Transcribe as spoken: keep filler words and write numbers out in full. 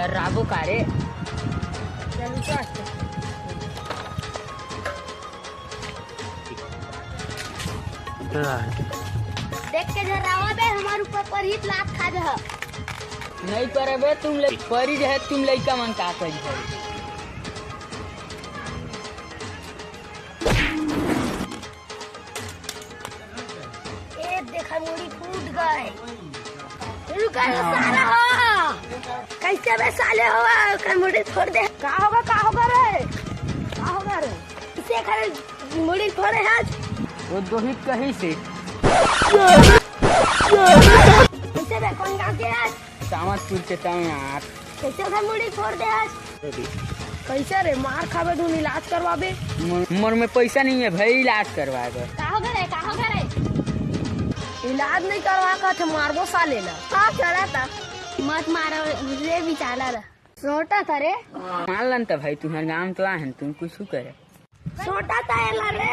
राबो का रे? देख के झर्रावा बे, हमर ऊपर परही त लात खा जह। नहीं परबे तुम ले, परी रहे तुम लइका मन का करी है। ए, देखा, मुड़ी फूट गए। रुका रे साला हो। कैसे बे साले हो, ओकर मुड़ी फोड़ दे। का होगा, का होगा रे? का होगा रे? इसे खाली मुड़ी फोड़े आज। वो दोहित कहीं से। कैसे बे, कौन गाँव के आज? सावंतपुर के ताऊ यार। कैसे ओकर मुड़ी फोड़ दे आज? कैसे रे, मार खाबे धुन, इलाज करवाबे? मोर, मोर में पैसा नहीं है भाई, इलाज करवाए बर। का हो गे रे, का हो गे रे? इलाज नहीं करवा कहत हे, मारबो साले ला। का चला था? मत मारो रे बेचारा ला। सोटा था रे। मान लन त भाई, तुम्हारे गांव तो आहन, तुम कुछ करे। सोटा था एला रे।